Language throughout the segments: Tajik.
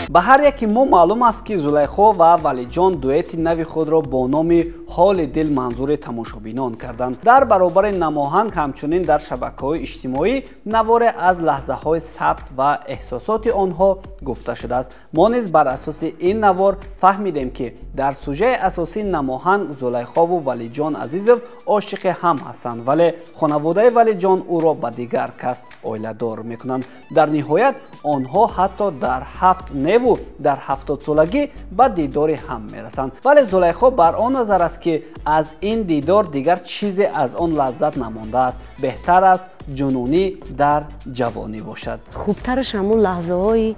Ба ҳар яке мо маълум аст, ки Зулайхо ва Валиҷон дуэти нави худро бо номи «Ҳоли дил» манзури тамошобинон карданд. Дар баробари намоҳанг ҳамчунин дар шабакаҳои иҷтимоӣ наворе аз лаҳзаҳои сабт ва эҳсосоти онҳо гуфта шудааст. Мо низ бар асоси ин навор фаҳмидем, ки дар сужаи асосии намоҳанг Зулайхову Валиҷон Азизов ошиқи ҳам ҳастанд, вале хонаводаи Валиҷон ӯро ба дигар кас оиладор мекунанд. Дар ниҳоят онҳо ҳатто дар ҳафт неву дар 70-солагӣ ба дидори ҳам мерасанд, вале Зулайхо бар он назар аст, ки аз ин дидор дигар чизе аз он лаззат намондааст. Беҳтар аст ҷунунӣ дар ҷавонӣ бошад. Хубтараш ҳамун лаҳзаҳои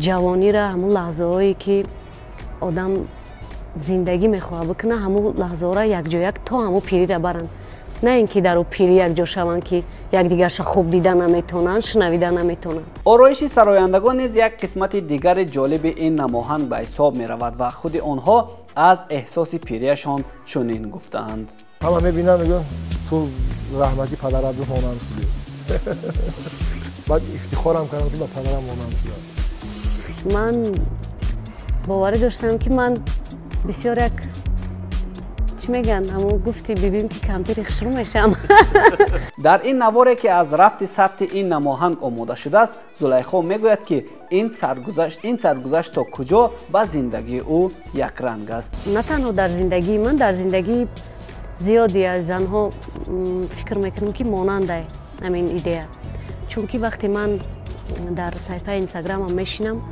ҷавонира, ҳамун лаҳзаҳое ки одам зиндагӣ мехоҳад бикунад, ҳамун лаҳзаҳоро якҷояк то ҳамун пирира баранд, на ин ки дар ӯ пирӣ якҷо шаванд, ки якдигарша хуб дида наметавонанд, шунавида наметавонанд. Ороиши сарояндагон низ як қисмати дигари ҷолиби ин намоҳанг ба ҳисоб меравад ва худи онҳо аз эҳсоси пирияшон чунин гуфтаанд. Ҳама мебинам, мегӯям, ту раҳмати падарат монанд шудӣ. Баъд ифтихорам кардам, ки ба падарам монанд шудам. Ман боварӣ доштам, ки ман бисёр як, чӣ мегӯянд, ҳамон гуфти бибим, ки кампири хушрӯ мешавам. Дар ин наворе, ки аз рафти сабти ин намоҳанг омода шудааст, Зулайхо мегӯяд, ки ин саргузашт то куҷо ба зиндагии ӯ якранг аст. На танҳо дар зиндагии ман, дар зиндагии зиёди аз занҳо фикр мекунам, ки монандай ҳамин идея, чунки вақте ман дар саҳифаи Инстаграмам мешинам,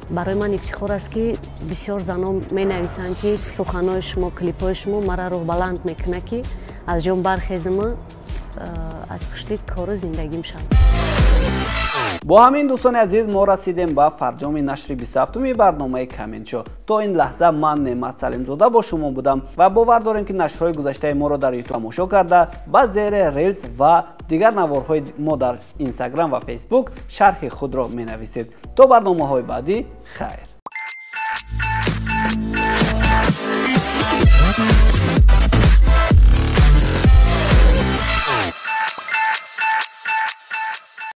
барои ман ифтихор аст, ки бисёр занон менависанд, ки суханҳои шумо, клипҳои шумо мара рӯҳбаланд мекунад, ки аз ҷон бархезима, аз пушти кору зиндагим шавам. Бо ҳамин, дӯстони азиз, мо расидем ба фарҷоми нашри 27-уми барномаи Каментшо. То ин лаҳза ман, Неъмат Салимзода, бо шумо будам ва бовар дорем, ки нашрҳои гузаштаи моро дар Ютуб тамошо карда, ба зери рилс ва дигар наворҳои мо дар Инстаграм ва Фейсбук шарҳи худро менависед. То барномаҳои баъдӣ, хайр.